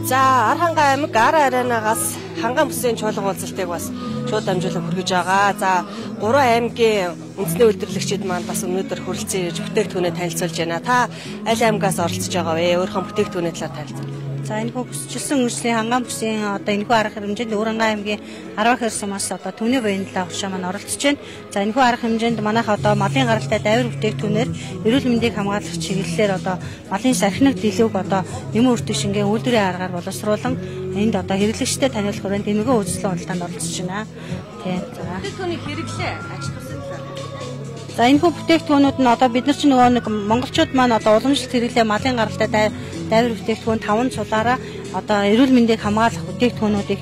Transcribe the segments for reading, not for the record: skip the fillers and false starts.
За Архангай аймаг Ар Арианагаас Ханган бүсийн чуулган уулзалтыг бас шууд дамжуулан хүргэж байгаа. За 3 аймгийн үндэсний үйлдвэрлэгчид маань бас өнөөдөр хүрэлцэн ирж бүтээгдэхүүнээ танилцуулж байна. Та аль аймгаас оролцож байгаа вэ? Өөрийнхөө бүтээгдэхүүний талаар танилцуул. За энэ хүү бүсчилсэн үйлслийн Ханган бүсийн одоо энэхүү арга хэмжээнд Өвөрангай аймгийн 10 хэр сумаас одоо Төмний буянлаа хуршаа маань оролцож байна. За энэхүү арга хэмжээнд манайх одоо малын гаралтай дайвар бүтээгдэхүүнээр эрүүл мэндийг хамгаалах чиглэлээр одоо малын сархинаг дэлүүг одоо нэмэн үртэг шингэн үйлдвэрийн аргаар боловсруулан энд одоо хэрэглэгчдэд таниулах хүрээнд энэхүү үйлчлэн худалдаанд оролцож байна. Тийм. За бүтээгдэхүүний хэрэглээ ач тусал. За энэхүү бүтээгдэхүүнүүд нь одоо бид нар чинь нөгөө нэг монголчууд маань одоо уламжлалт хэрэглээ малын гаралтай дайвар бүтээгдэхүүн 5 цулаараа одоо эрүүл мэндийг хамгаалах бүтээгдэхүүнүүдийг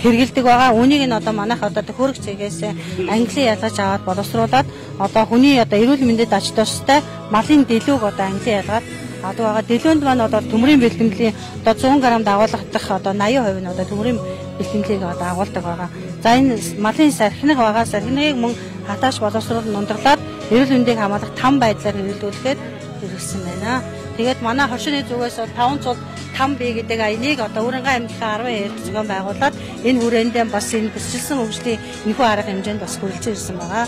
хэрэглэдэг байгаа. Үүнийг нь одоо манайх одоо төхөөрөг цэгээс англи ялгаж аваад боловсруулад одоо хүний одоо эрүүл мэндэд ач тустай малын дэлүүг одоо англи ялгаад авдаг байгаа. Дэлүүнд маань одоо төмрийн бэлтгэлийн одоо 100 г дагуулгадах одоо 80% нь одоо төмрийн бэлтгэлийг одоо агуулдаг байгаа. За энэ малын сархинаг байгаа. Сархинагийг мөн хатааш боловсруулан нундаглаад эрүүл мэндийг хамгаалах там байдлаар хэрэглүүлэхээр хэрэгсэн байна. Тэгээд манай хоршины зүгээс бол 5 цул там бий гэдэг аяныг одоо Өвөрангай аймгийн 12 зохион байгуулад энэ хүрээндээ бас энэ бүсчилсэн хөгжлийн энэхүү арга хэмжээнд бас хүрэлцэн ирсэн байгаа.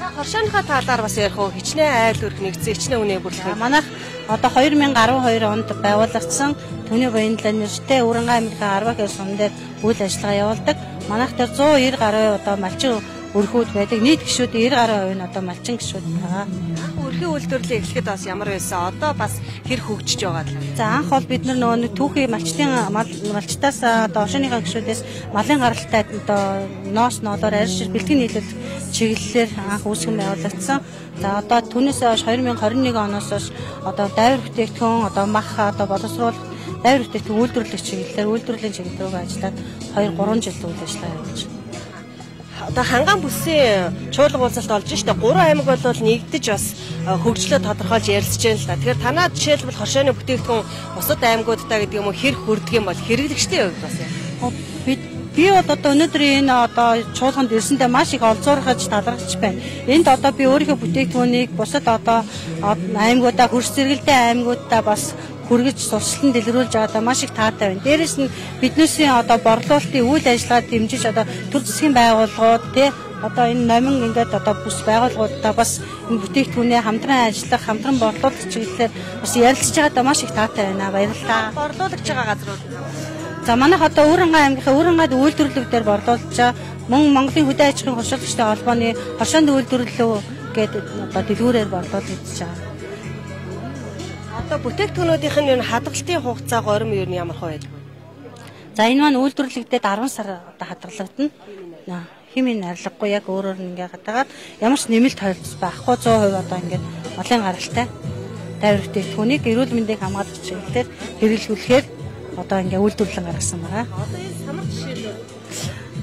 Та хоршооныхаа талаар бас ярих уу? Хичнээн айл өрх нэгдсэн, хичнээн үнэ бүрлэх. Манайх одоо 2012 онд байгуулагдсан Төмний буянлаа нэртэй Өвөрангай аймгийн 10 хэр сум дээр үйл ажиллагаа явуулдаг. Манайх дээр 190 гаруй одоо малчин өрхүүд байдаг. Нийт гишүүд 90 гаруй хувь нь одоо малчин гишүүд байгаа. Анх өрхийн үйлдвэрлэлийг эхлэхэд бас ямар байсан? Одоо бас хэр хөгжиж байгаа л. За анх бол бид нар нөгөө нэг түүхий малчдын малчтаас одоо оршиныхаа гишүүдээс малын гаралтай одоо ноос ноолоор арьс бэлтгэн нийлүүлэх чиглэлээр анх үүсгэн байгуулагдсан. За одоо түүнээс хойш 2021 оноос хойш одоо дайвар бүтээгдэхүүн одоо мах одоо боловсруулах дайвар бүтээгдэхүүн үйлдвэрлэх чиглэлээр үйлдвэрлэлийн чиглэл рүү ажиллаад 2-3 жил үйл ажиллагаа явуулж байна. Одоо Ханган бүсийн чуулга уулзалт олж штэ 3 аймаг бол нэгдэж бас хөгжлөө тодорхойлж ярилцж байна л да. Тэгэхээр танаа жишээлбэл хоршооны бүтээгдэхүүн бусад аймагуудтай гэдэг юм уу хэр хүрдэг юм бол хэрэглэгчдийн хувьд бас яа. Би бол одоо өнөөдөр энэ одоо чуулганд ирсэндээ маш их олзуурхаж талархаж байна. Энд одоо би өөрийнхөө бүтээгдэхүүнийг бусад одоо аймагудаа хөрс зэрэгэлдээ аймагуудаа бас хүргэж сурчлан дэлгэрүүлж байгаадаа маш их таатай байна. Дээрээс нь биднээсийн одоо борлуулалтын үйл ажиллагаа дэмжиж одоо төр засгийн байгууллагууд тий одоо энэ номин ингээд одоо бүс байгууллагуудаа бас энэ бүтээгдэхүүнээ хамтран ажиллах, хамтран борлуулах чиглэлээр бас ярилцж байгаадаа маш их таатай байна. Баярлалаа. Борлуулагч байгаа газрууд. За манайх одоо Өвөрангай аймгийнхаа Өвөрангайд үйлдвэрлэг дээр борлуулж байгаа. Мөн Монголын хөдөө аж ахуйн хоршуулагчдын холбооны хоршоонд үйлдвэрлэлөө гэдэг одоо дэлгүүрээр борлуулж байгаа. Одоо бүтээгдэхүүнүүдийнх нь ер нь хадгалтын хугацаа горим ер нь ямар хөө байдаг вэ? За энэ маань үйлдвэрлэгдээд 10 сар одоо хадгалагдана. Химийн арилгагүй яг өөрөөр нь ингээ хадгаад ямар ч нэмэлт холилдол байхгүй 100% одоо ингээд малын гаралтай дайвар бүтээгдэхүүнийг эрүүл мэндийг хамгаалах чиглэлээр хэрэглүүлэхээр одоо ингээ үйлдвэрлэн гаргасан байгаа. Одоо энэ самар жишээлбэл.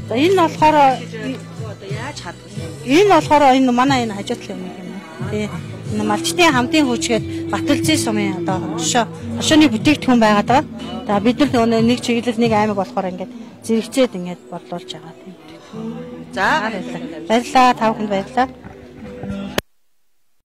За энэ нь болохоор одоо яаж хадгалах вэ? Энэ болохоор энэ манай энэ хажуу талын юм юм. Тий. Энэ малчдын хамтын хүчгээд Баталзын сумын одоо хоршооны бүтээгдэхүүн байгаад байгаа. За бид нар нэг чиглэл нэг аймаг болохоор ингээд зэрэгцээд ингээд борлуулж байгаа тийм. За баярлалаа. Баярлалаа. Та бүхэнд баярлалаа.